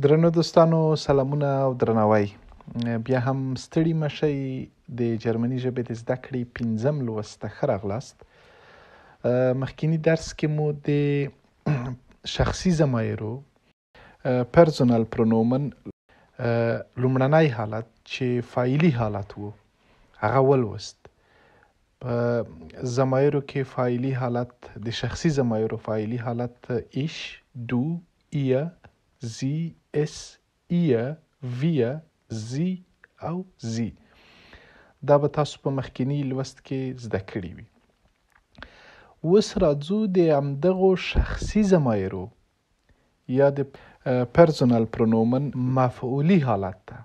درنو دوستانو سلامونه او درناوی. بیا هم ستړي مه شئ. د جرمني ژبې د زده کړې پنځم لوست ته ښه راغلاست. مخکینی درس کې مو د شخصي ضمایرو پرسونل پرونومن لومړنی حالت چې فاعلي حالت وو هغه ولوست. په ضمایرو کې فاعلي حالت، د شخصي ضمایرو فاعلي حالت ایش، دو، ایه، زی، اس، ایه، ویه، زی او زی. دا به تاسو په مخکینی لوست کې زده کړي وي. اوس راځو د همدغو شخصي ضمایرو یا د پرسونل پرونومن مفعولي حالت ته.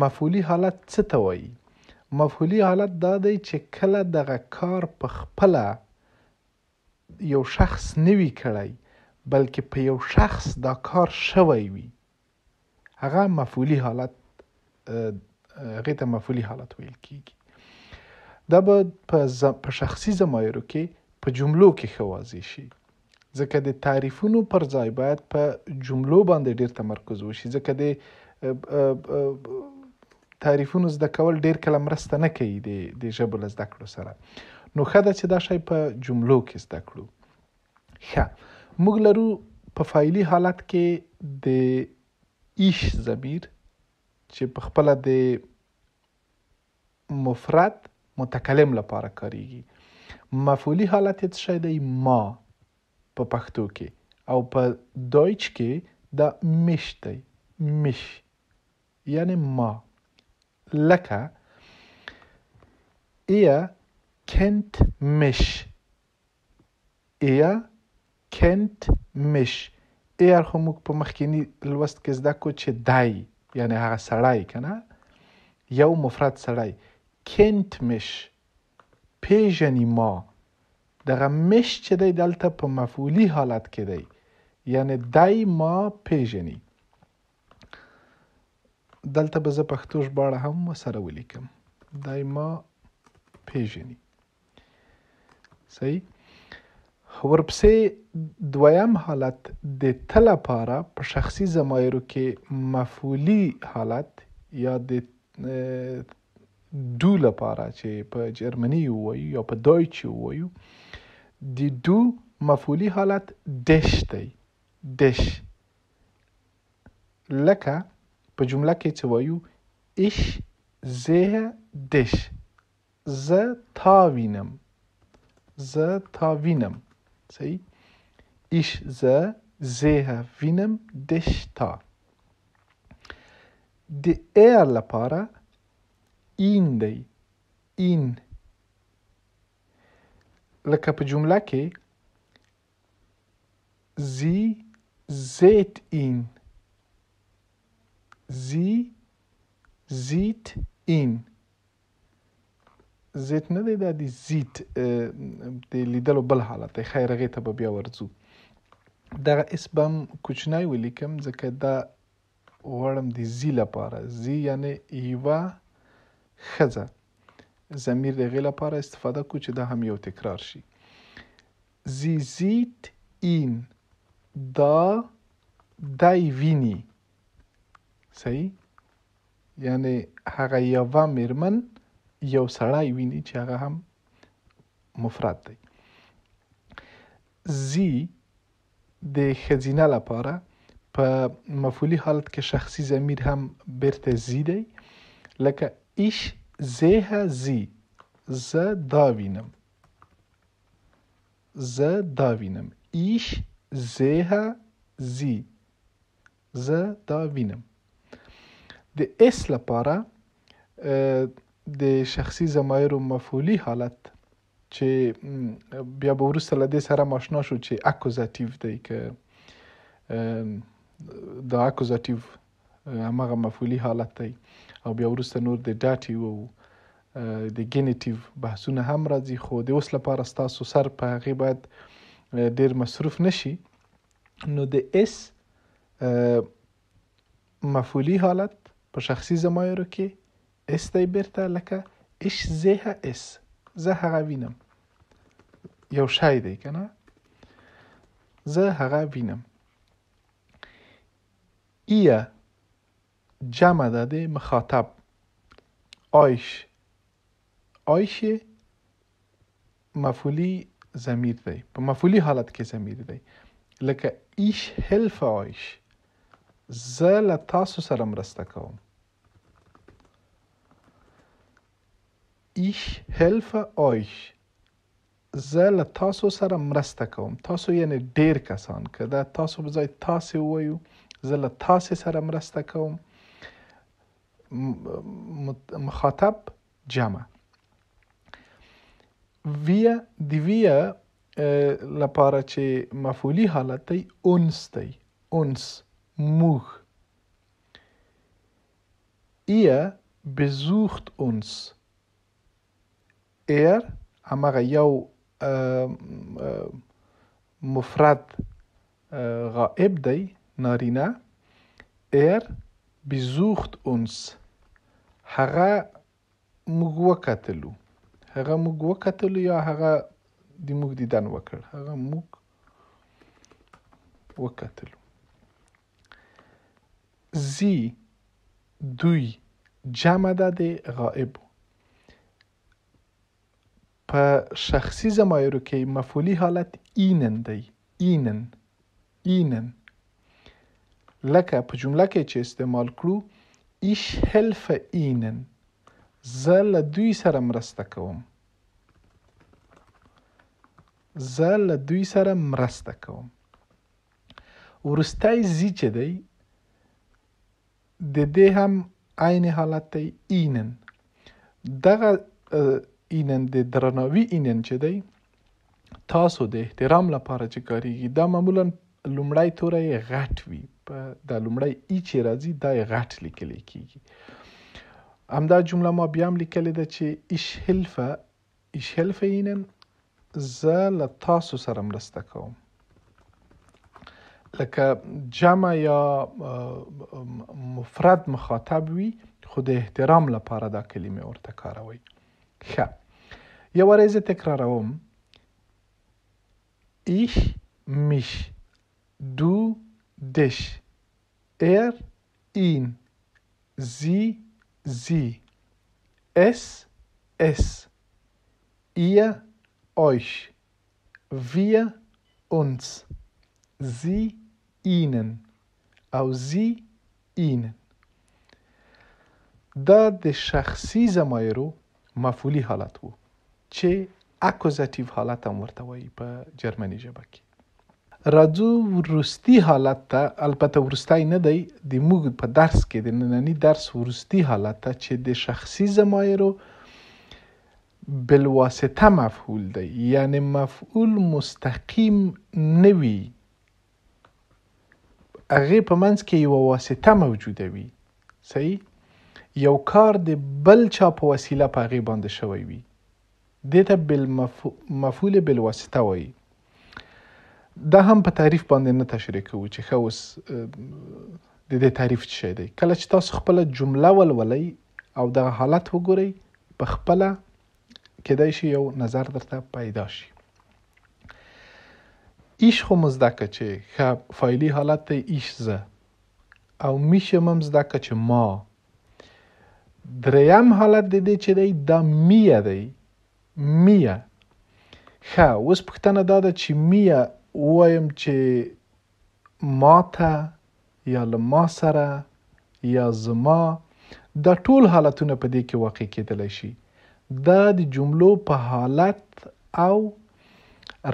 مفعولي حالت څه ته وایي؟ مفعولي حالت دا دی چې کله دغه کار په خپله یو شخص نه وي کړی، بلکې په یو شخص دا کار شوی وي، هغه مفعولي حالت، هغې ته مفعولي حالت ویل کیږي. دا به په شخصي ضمایرو کې په جملو کې ښه واضح شي، ځکه د تعریفونو پر ځای باید په جملو باندې ډیر تمرکز وشي، ځکه د تعریفونو زده کول ډیر کله مرسته نه کوي د ژبو له زده کړو سره. نو ښه ده چې دا شی په جملو کې زده کړو. ښه، موږ لرو په فاعلي حالت کې د ایش ضمیر چې په خپله د مفرد متکلم لپاره کاریږي. مفعولي حالت یې څه شی دی؟ ما په پښتو کې، او په دویچ کې دا میش دی، میش یعنی ما. لکه er kennt mich، er kennt mich. er خو موږ په مخکینی لوست کې زده کړو چې دی، یعنی هغه سړی که نه، یو مفرد سړی. kennt mich پیژني ما. دغه مش چې دی دلته په مفعولي حالت کې دی، یعنی دی ما پیژني. دلته به زه پښتو ژباړه هم ورسره ولیکم، دی ما پیژني. صحیح. ورپسې دویم حالت د ته لپاره په شخصي ضمایرو کې مفعولي حالت یا د دو لپاره چې په جرمني ووایو یا په دویچ ووایو، د دو مفعولي حالت دش دی، دش. لکه په جمله کې چې وایو ich sehe dich، زه تا وینم، زه تا وینم. صحیح. ich زه، sehe وینم، dich تا. د er لپاره این دی، این. لکه په جمله کې sie sieht ihn، sie sieht ihn. sieht نه دی، دا د sieht د لیدلو بل حالت دی. خیر، هغې ته به بیا ورځو. دغه اس به هم کوچنی ولیکم، ځکه دا غواړم د sie لپاره. sie یعنی یوه ښځه، ضمیر د هغې لپاره استفاده کړو چې دا هم یو تکرار شي. sie sieht ihn، دا دی ویني. صحیح، یعنی هغه یوه میرمن یو سړی ویني چې هغه هم مفرد دی. sie د ښځینه لپاره په مفعولي حالت کې شخصي ضمیر هم بیرته sie دی. لکه ich sehe sie، زه دا وینم، زه دا وینم. ich sehe sie، زه دا وینم. د اس لپاره د شخصي ضمایرو مفعولي حالت چې بیا به وروسته له دې سره آشنا شو چې اکوزاتیو دی، که دا اکوزاتیو هماغه مفعولي حالت دی، او بیا وروسته نور د داتیو او د ګینیټیو بحثونه هم راځي. خو د اوس لپاره ستاسو سر په هغې باید ډیر مصروف نشي. نو د اس مفعولي حالت په شخصي ضمایرو کې اس دی بیرته، لکه ich sehe es، زه هغه وینم، یو شی دی که نه، زه هغه وینم. Ihr جمع ده د مخاطب، euch، euch یې مفعولي ضمیر دی، په مفعولي حالت کې ضمیر دی. لکه ich helfe euch، زه له تاسو سره مرسته کوم. Ich helfe euch، زه له تاسو سره مرسته کوم. تاسو یعنی ډیر کسان، که دا تاسو په ځای تاسې ووایو، زه له تاسې سره مرسته کوم. مخاطب جمع. Wir، د wir لپاره چې مفعولي حالت دی uns دی، uns موږ. Ihr besucht uns، er هماغه یو مفرد غائب دی، نارینه. Er besucht uns، هغه موږ وکتلو، هغه موږ وکتلو یا هغه د موږ دیدن وکړ، هغه موږ وکتلو. زی دوی جمع ده د غائب. په شخصي ضمایرو کې مفعولي حالت ihnen دی، ihnen، ihnen. لکه په جمله کې چې استعمال کړو ich helfe ihnen، زه له دوی سره مرسته کوم، زه له دوی سره مرسته کوم. وروستی زی چې دی د دې هم عین حالت دی ihnen. دغه ihnen د درناوي ihnen چې دی تاسو د احترام لپاره چې کاریږي، دا معمولا لومړی توری یې غټ وي، په دا لومړی ای چې راځي دا یې غټ لیکل کیږي. همدا جمله ما بیا هم لیکلې ده چې ich helfe، ich helfe ihnen، زه له تاسو سره مرسته کوم. لکه جمع یا مفرد مخاطب وي، خو د احترام لپاره دا کلمې ورته کاروئ. ښه، یو واره یې زه تکراروم. Ich mich، du dich، er ihn، sie sie، es es، ihr euch، wir uns، sie ihnen او sie ihnen. دا د شخصي ضمایرو مفعولي حالت وو چې اکوزاتیو حالت هم ورته وایي په جرمني ژبه کې. راځو وروستي حالت ته، البته وروستی نه دی، د موږ په درس کې د ننني درس وروستي حالت ته چې د شخصي ضمایرو بالواسطه مفعول دی، یعنی مفعول مستقیم نه وي، هغې په منځ کې یوه واسطه موجوده وي. صحیح، یو کار د بل چا په وسیله په هغې باندې شوی وي، دې ته مفعول بالواسطه وایي. دا هم په تعریف باندې نه تشریح کوو چې ښه اوس د دې تعریف څه شی دی. کله چې تاسو خپله جمله ولولئ او دغه حالت وګورئ، په خپله کیدای شي یو نظر درته پیدا شي. ich خو مو زده که چې ښه فاعلي حالت دی ich زه، او mich یې هم زده که چې ما. دریم حالت د دې چې دی دا mir دی، mir. ښه، اوس پوښتنه دا ده چې mir ووایم چې ما ته یا له ما سره یا زما، دا ټول حالتونه په دې کې واقع کېدلی شي. دا د جملو په حالت او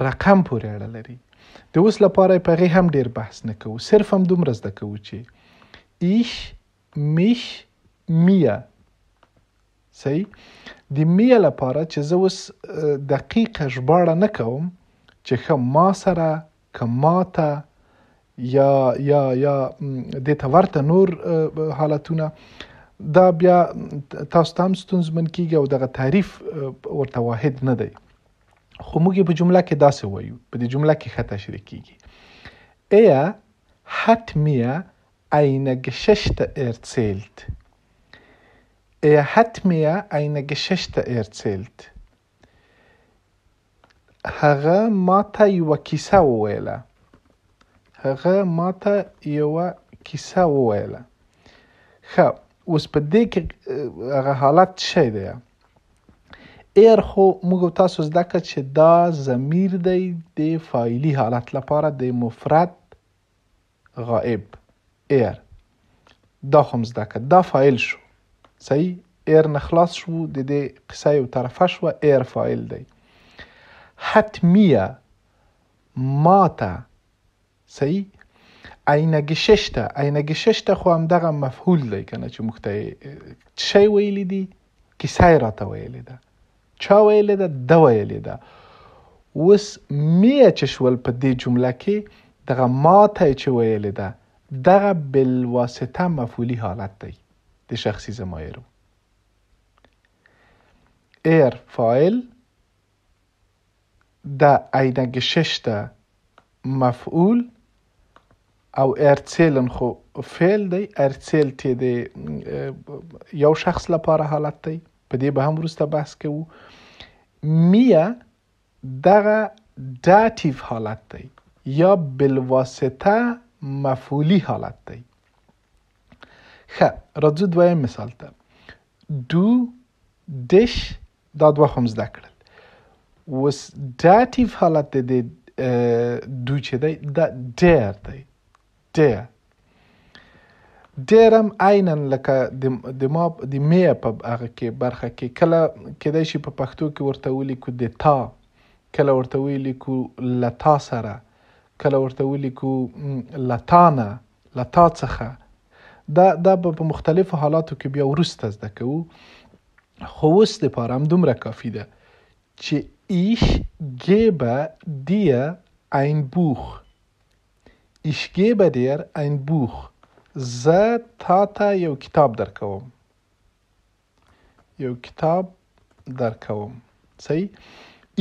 رقم پورې اړه لري. د اوس لپاره په هغې هم ډېر بحث نه کوو، صرف هم دومره زده کوو چې ich، mich، mir. صحیح، د mir لپاره چې زه اوس دقیقه ژباړه نه کوم چې ښه ما سره که ما ته یا یا یا دې ته ورته نور حالتونه، دا بیا تاسو ته هم ستونزمن کیږي او دغه تعریف ورته واحد نه دی. خو موږ یې په جمله کې داسې وایو، په دې جمله کې ښه تشریح کیږي. Er hat mir eine Geschichte erzählt. Er hat mir eine Geschichte erzählt. هغه ما ته یوه کیسه وویله. هغه ما ته یوه کیسه وویله. ښه، اوس په دې کې هغه حالت شی دی. ایر خو موږ تاسو زده کړه چې دا ضمیر دی د فاعلي حالت لپاره د مفرد غائب. ایر دا خو هم زده کړه، دا فاعل شو. صحیح، ایر نه خلاص شو، د دې قصه یو طرفه شوه، ایر فاعل دی. حتمیه ماته، صحیح، eine Geschichte، eine Geschichte خو همدغه مفعول دی کنه چې موږ ته یې شی ویلي دي، کیسه یې راته ویلې ده. چا ویلې ده؟ ده ویلې ده. اوس میه چې شول په دې جمله کې، دغه ماته یې چې ویلې ده، دغه بالواسطه مفعولي حالت دی د شخصي ضمایرو. ایر فاعل، د eine Geschichte مفعول، او erzählen خو فعل دی. erzählt یې د یو شخص لپاره حالت دی، په دې به هم وروسته بحث کوو. میه دغه داتیو حالت دی یا بالواسطه مفعولی حالت دی. ښه، راځو دویم مثال ته. دو، دش، دا دوه خو هم زده کړل. اوس داتیو حالت د دې دو چې دی دا ډیر دی. ډیر، ډیر هم عینا لکه د ما د میه په هغه کې برخه کې کله کیدای شي په پښتو کې ورته ولیکو د تا، کله ورته ولیکو له تا سره، کله ورته ولیکو له تا نه، له تا څخه. دا به په مختلفو حالاتو کې بیا وروسته زده کوو، خو اوس دپاره هم دومره کافي ده چې ich gebe dir ein Buch. Ich gebe dir ein Buch. زه تا ته یو کتاب درکوم. یو کتاب درکوم. صحیح؟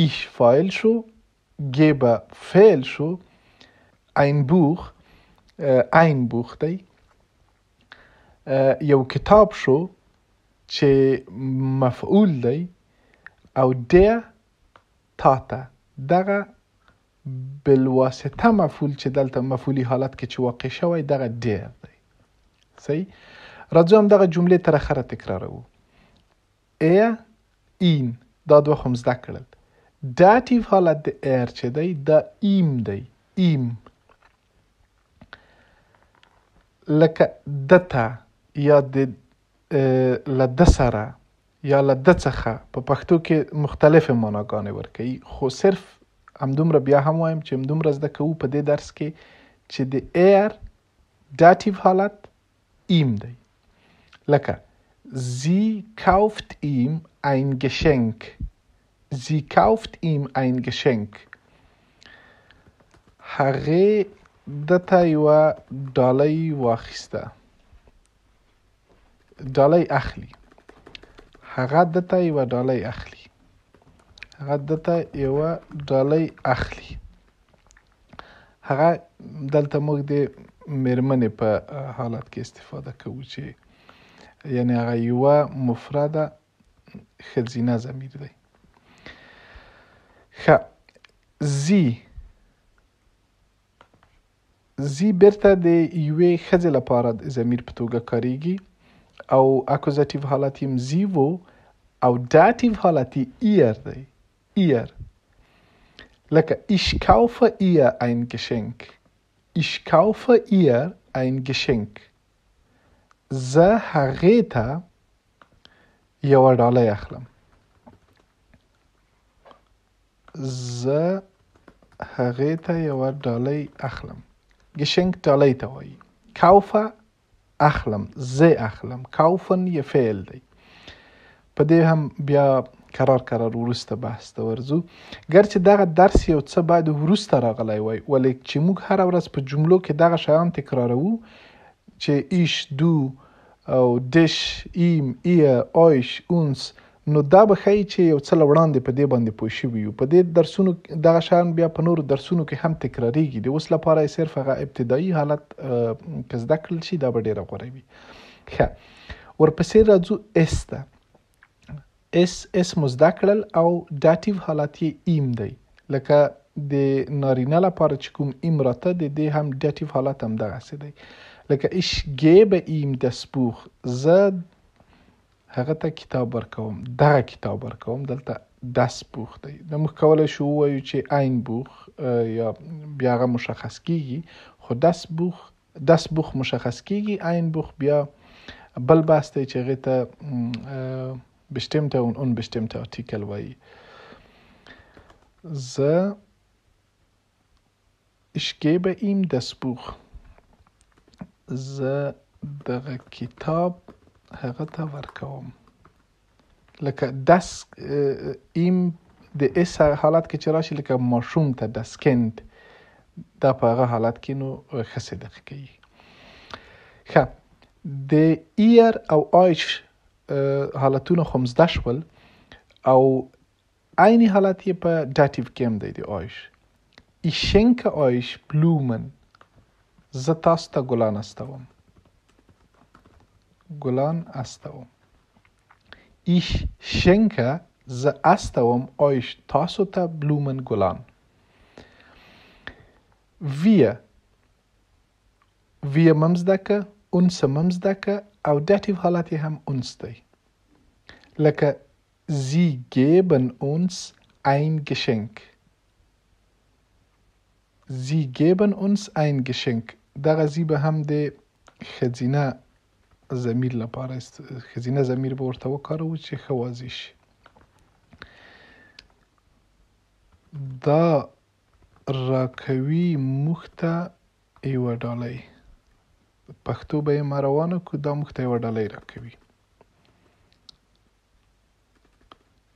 ich فاعل شو، gebe فعل شو، ein Buch، ein Buch دی، یو کتاب شو چې مفعول دی، او der تا ته، دغه بالواسطه مفعول چې دلته مفعولي حالت کې چې واقع شوی دغه der دی. صحیح؟ راځو هم دغه جملې تر اخره تکراروو. er، ihn، دا دوه خو هم زده کړل. داتیو حالت د er چې دی دا ihm دی. ihm لکه ده ته یا د له ده سره یا له ده څخه په پښتو کې مختلفې معناګانې ورکوي، خو صرف همدومره بیا هم وایم چې همدومره زده کوو په دې درس کې چې د er داتیو حالت ihm دی. لکه sie kauft ihm ein Geschenk. Sie kauft ihm ein Geschenk. هغې ده ته یوه ډالۍ واخیسته. ډالۍ اخلي. هغه ده ته یوه ډالۍ اخلي. هغه ده ته یوه ډالۍ اخلي. هغه دلته موږ د میرمنې په حالت کې استفاده کوو چې یعنی هغه یوه مفرده ښځینه ضمیر دی. ښه، زی، زی بیرته د یوې ښځې لپاره د ضمیر په توګه کاریږي، او اکوزاتیو حالت یې هم زی وو، او داتیو حالت یې ایر دی. ایر لکه ich kaufe ihr ein Geschenk. Ich kaufe ihr ein Geschenk. زه هغې ته یوه ډالۍ اخلم. زه هغې ته یوه ډالۍ اخلم. Geschenk ډالۍ ته وایي. kaufe اخلم، زه اخلم. kaufen یې فعل دی. په دې هم بیا کرار کرار وروسته بحث ته ورځو. ګرچې دغه درس یو څه باید وروسته راغلی وای، ولې چې موږ هره ورځ په جملو کې دغه شیان تکراروو چې ایش، دو او دش، ایم، ایر، اویش، اونس، نو دا به ښیي چې یو څه له وړاندې په دې باندې پوه شوي یو. په دې درسونو دغه شیان بیا په نورو درسونو کې هم تکراریږي. د اوس لپاره یې صرف هغه ابتدایي حالت که زده کړل شي دا به ډېره غوره وي. ښه، ورپسې راځو اس ته. اس، اس مو زده کړل او داتیو حالت یې ایم دی. لکه د نارینه لپاره چې کوم ایم راته، د دې هم داتیو حالت هم دغسې دی. لکه ich gebe ihm das Buch، زه هغه ته کتاب ورکوم، دغه کتاب ورکوم. دلته das Buch دی. نو موږ کولی شو ووایو چې ein Buch یا بیا هغه مشخص کیږي، خو das Buch، das Buch مشخص کیږي. ein Buch بیا بل بحث دی چې هغې ته bestimmte und unbestimmte Artikel وایي. زه Ich gebe ihm das Buch. زه دغه کتاب هغه ته ورکوم. لکه das ihm د اس حالت کې چې راشي، لکه ماشوم ته das Kind، دا په هغه حالت کې نو ښه صدق کوي. ښه، د ihr او euch حالتونه خو زده شول او عین حالت یې په Dativ کې هم دی د euch. Ich schenke euch Blumen. زه تاسو ته ګلان استوم. ګلان استوم. Ich schenke، زه استوم، euch تاسو ته، Blumen ګلان. Wir، wir مم زده که، uns مم زده که او Dativ حالت یې هم uns دی. لکه Sie geben uns ein Geschenk. Sie geben uns ein Geschenk. دغه زی به هم د ښځینه ضمیر لپاره، ښځینه ضمیر به ورته وکاروو چې ښه واضح شي. دا راکوي موږ ته یوه ډالۍ. پښتو به یې ما روانه کړو، دا موږ ته یوه ډالۍ راکوي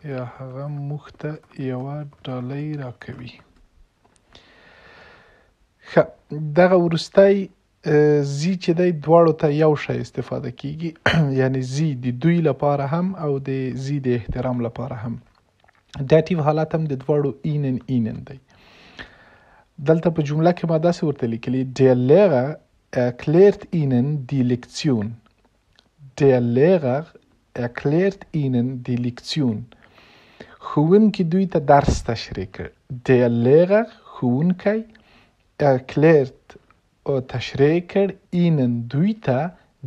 یا هغه موږ ته یوه ډالۍ راکوي. ښه، دغه وروستی زی چې دی دواړو ته یو شی استفاده کیږي، یعنی زی د دوی لپاره هم او د زی د احترام لپاره هم. Dativ حالت هم د دواړو Ihnen، Ihnen دی. دلته په جمله کې ما داسې ورته لیکلي: Der Lehrer erklärt Ihnen die Lektion. Der Lehrer erklärt Ihnen die Lektion. ښوونکي دوی ته درس تشریح کړ. Der Lehrer ښوونکی، erklärt تشریح کړ، Ihnen دوی ته،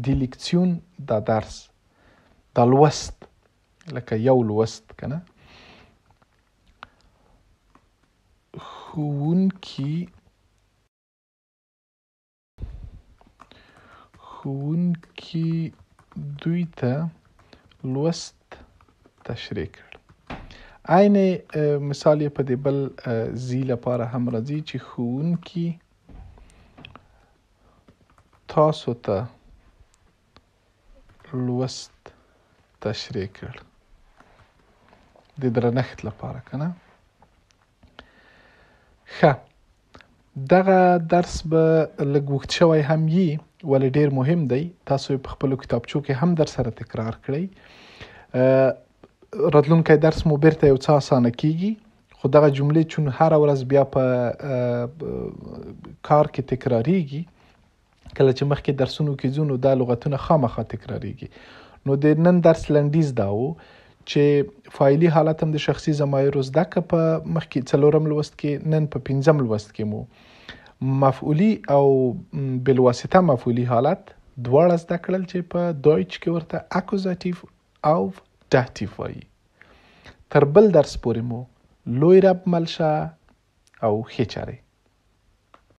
die Lektion دا درس، دا لوست، لکه یو لوست کنه. ښوونکي دوی ته لوست تشریح کړ. عین مثال یې په دې بل زی لپاره هم راځي چې ښوونکي تاسو ته لوست تشریح کړ، د درنښت لپاره کنه. ښه، دغه درس به لږ اوږد شوی هم یي، ولې ډیر مهم دی. تاسو یې په خپلو کتابچو کې هم در سره تکرار کړئ. راتلونکی درس مو بیرته یو څه اسانه کیږي، خو دغه جملې چون هره ورځ بیا په کار کې تکراریږي، کله چې مخکې درسونو کې ځو نو دا لغتونه خامخا تکراریږي. نو د نن درس لنډیز دا و چې فاعلي حالت هم د شخصي ضمایرو زده که په مخکې څلورم لوست کې. نن په پنځم لوست کې مو مفعولي او بالواسطه مفعولي حالت دواړه زده کړل چې په Deutsch کې ورته Akkusativ او Dativ وایي. تر بل درس پورې مو لوی رب مل شه او ښې چارې.